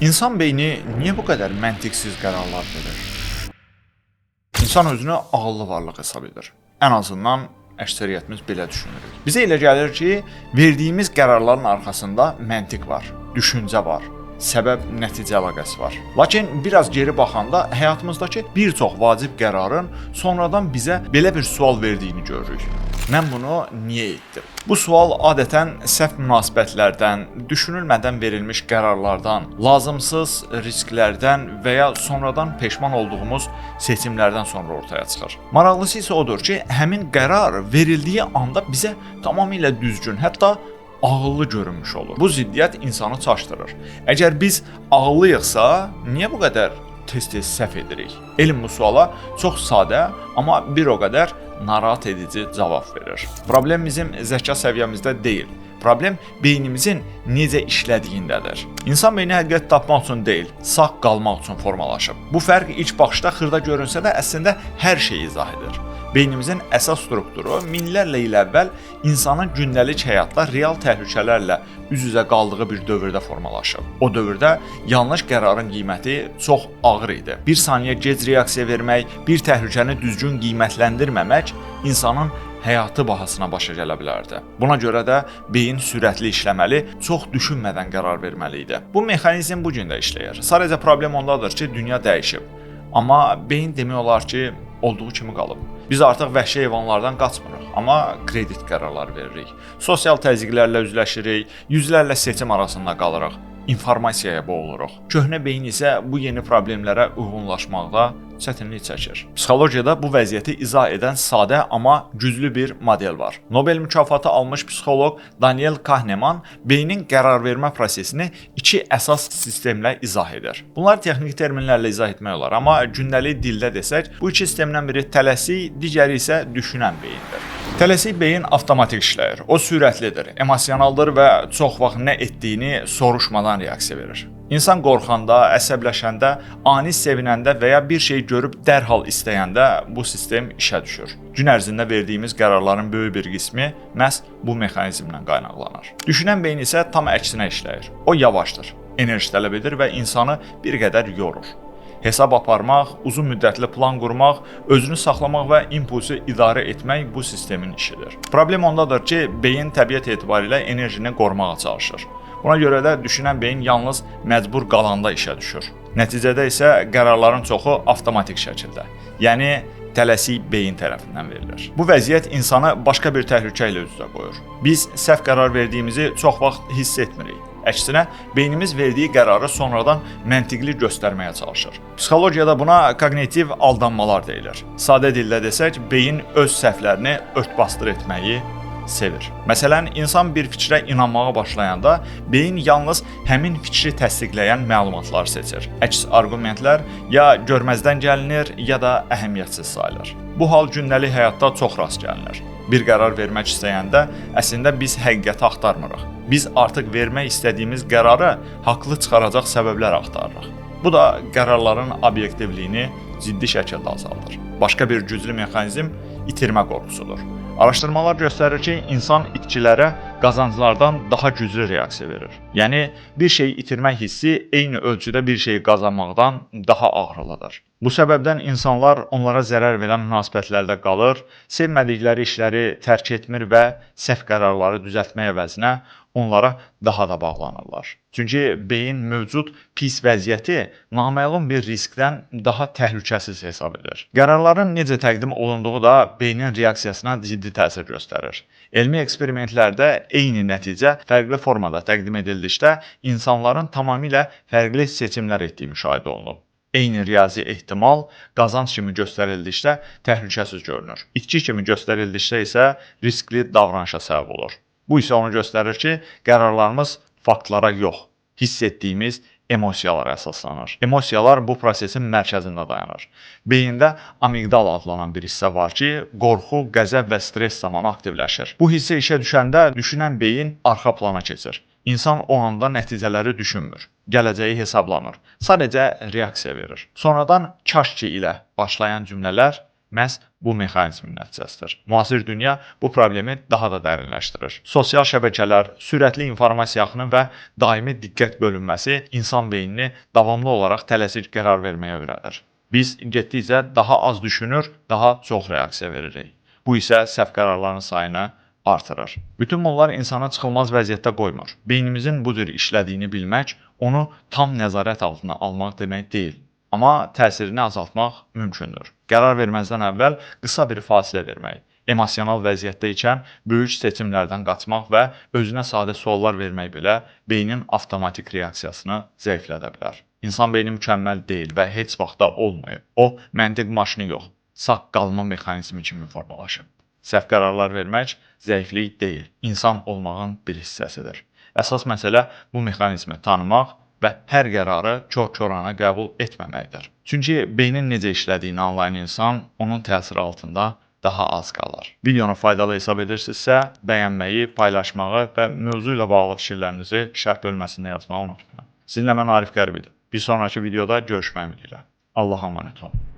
İnsan beyni niyə bu qədər məntiqsiz qərarlar verir? İnsan özünü ağıllı varlıq hesab edir. Ən azından əksəriyyətimiz belə düşünürük. Bizə elə gəlir ki, verdiyimiz qərarların arxasında məntiq var, düşüncə var, səbəb-nəticə əlaqəsi var. Lakin biraz geri baxanda həyatımızdakı bir çox vacib qərarın sonradan bizə belə bir sual verdiyini görürük. Mən bunu niyə etdim? Bu sual adətən səhv münasibətlərdən, düşünülmədən verilmiş qərarlardan, lazımsız risklərdən və ya sonradan peşman olduğumuz seçimlərdən sonra ortaya çıxır. Maraqlısı isə odur ki, həmin qərar verildiyi anda bizə tamamilə düzgün, hətta ağıllı görünmüş olur. Bu ziddiyyət insanı çaşdırır. Əgər biz ağıllıyıqsa, niyə bu qədər tez-tez səhv edirik? Elm bu suala çox sadə, amma bir o qədər narahat edici cavab verir. Problem bizim zəka səviyyəmizdə deyil. Problem beynimizin necə işlədiyindədir. İnsan beyni həqiqət tapmaq üçün deyil, sağ qalmaq üçün formalaşıb. Bu fərq ilk baxışda xırda görünsə də əslində hər şeyi izah edir. Beynimizin əsas strukturu minlərlə il əvvəl insanın gündəlik həyatda real təhlükələrlə üz-üzə qaldığı bir dövrdə formalaşıb. O dövrdə yanlış qərarın qiyməti çox ağır idi. Bir saniyə gec reaksiya vermək, bir təhlükəni düzgün qiymətləndirməmək insanın həyatı bahasına başa gələ bilərdi. Buna görə də beyin sürətli işləməli, çox düşünmədən qərar verməli idi. Bu mexanizm bu gün də işləyir. Sadəcə problem ondadır ki, dünya dəyişib. Amma beyin demək olar ki, olduğu kimi qalıb. Biz artıq vəhşi heyvanlardan qaçmırıq, amma kredit qərarları veririk. Sosial təzyiqlərlə üzləşirik, yüzlərlə seçim arasında qalırıq, informasiyaya boğuluruq. Köhnə beyin isə bu yeni problemlərə uyğunlaşmaqda çətinlik çəkir. Psixologiyada bu vəziyyəti izah edən sadə, amma güclü bir model var. Nobel mükafatı almış psixoloq Daniel Kahneman beynin qərar vermə prosesini iki əsas sistemlə izah edir. Bunları texniki terminlərlə izah etmək olar, amma gündəlik dildə desək, bu iki sistemdən biri tələsik, digəri isə düşünən beyindir. Tələsik beyin avtomatik işləyir. O sürətlidir, emosionaldır və çox vaxt nə etdiyini soruşmadan reaksiya verir. İnsan qorxanda, əsəbləşəndə, ani sevinəndə və ya bir şey görüb dərhal istəyəndə bu sistem işə düşür. Gün ərzində verdiyimiz qərarların böyük bir qismi məhz bu mexanizmdən qaynaqlanır. Düşünən beyin isə tam əksinə işləyir. O yavaşdır, enerji tələb edir və insanı bir qədər yorur. Hesab aparmaq, uzun müddətli plan qurmaq, özünü saxlamaq və impulsu idarə etmək bu sistemin işidir. Problem ondadır ki, beyin təbiət etibarilə enerjini qorumağa çalışır. Buna görə də düşünən beyin yalnız məcbur qalanda işə düşür. Nəticədə isə qərarların çoxu avtomatik şəkildə, yəni tələsik beyin tərəfindən verilir. Bu vəziyyət insanı başqa bir təhlükə ilə üz-üzə qoyur. Biz səhv qərar verdiyimizi çox vaxt hiss etmirik. Əksinə, beynimiz verdiyi qərarı sonradan məntiqli göstərməyə çalışır. Psixologiyada buna koqnitiv aldanmalar deyilir. Sadə dildə desək, beyin öz səhvlərini ört-basdır etməyi sevir. Məsələn, insan bir fikrə inanmağa başlayanda beyin yalnız həmin fikri təsdiqləyən məlumatları seçir. Əks arqumentlər ya görməzdən gəlinir, ya da əhəmiyyətsiz sayılır. Bu hal gündəlik həyatda çox rast gəlinir. Bir qərar vermək istəyəndə əslində biz həqiqəti axtarmırıq. Biz artıq vermək istədiyimiz qərarı haqlı çıxaracaq səbəblər axtarırıq. Bu da qərarların obyektivliyini ciddi şəkildə azaldır. Başqa bir güclü mexanizm itirmə qorxusudur. Araşdırmalar göstərir ki, insan itkilərə qazanclardan daha güclü reaksiya verir. Yəni bir şeyi itirmək hissi eyni ölçüdə bir şeyi qazanmaqdan daha ağrılıdır. Bu səbəbdən insanlar onlara zərər verən münasibətlərdə qalır, sevmədikləri işləri tərk etmir və səhv qərarları düzəltmək əvəzinə onlara daha da bağlanırlar. Çünki beyin mövcud pis vəziyyəti naməlum bir riskdən daha təhlükəsiz hesab edir. Qərarların necə təqdim olunduğu da beynin reaksiyasına ciddi təsir göstərir. Elmi eksperimentlərdə eyni nəticə fərqli formada təqdim edildikdə insanların tamamilə fərqli seçimlər etdiyi müşahidə olunub. Eyni riyazi ehtimal qazanc kimi göstərildikdə təhlükəsiz görünür. İtki kimi göstərildikdə isə riskli davranışa səbəb olur. Bu isə onu göstərir ki, qərarlarımız faktlara yox, hiss etdiyimiz emosiyalara əsaslanır. Emosiyalar bu prosesin mərkəzində dayanır. Beyində amigdala adlanan bir hissə var ki, qorxu, qəzəb və stres zamanı aktivləşir. Bu hissə işə düşəndə düşünən beyin arxa plana keçir. İnsan o anda nəticələri düşünmür, gələcəyi hesablamır. Sadəcə reaksiya verir. Sonradan kaş ki ilə başlayan cümlələr məhz bu mexanizmin nəticəsidir. Müasir dünya bu problemi daha da dərinləşdirir. Sosial şəbəkələr, sürətli informasiya axını və daimi diqqət bölünməsi insan beynini davamlı olaraq tələsik qərar verməyə öyrədir. Biz getdikcə daha az düşünür, daha çox reaksiya veririk. Bu isə səhv qərarların sayını artırır. Bütün bunlar insanı çıxılmaz vəziyyətdə qoymur. Beynimizin bu cür işlədiyini bilmək, onu tam nəzarət altına almaq demək deyil. Amma təsirini azaltmaq mümkündür. Qərar verməzdən əvvəl qısa bir fasilə vermək, emosional vəziyyətdə ikən böyük seçimlərdən qaçmaq və özünə sadə suallar vermək belə beynin avtomatik reaksiyasını zəiflədə bilər. İnsan beyni mükəmməl deyil və heç vaxt da olmayıb. O, məntiq maşını yox, sağ qalma mexanizmi kimi formalaşıb. Səhv qərarlar vermək zəiflik deyil, insan olmağın bir hissəsidir. Əsas məsələ bu mexanizmi tanımaq və hər qərarı kor-korana qəbul etməməkdir. Çünki beynin necə işlədiyini anlayan insan onun təsiri altında daha az qalır. Videonu faydalı hesab edirsinizsə, bəyənməyi, paylaşmağı və mövzu ilə bağlı fikirlərinizi şərh bölməsində yazmağı unutmayın. Sizinlə mən Arif Qərib idim. Bir sonrakı videoda görüşmək ümidi ilə. Allaha əmanət olun.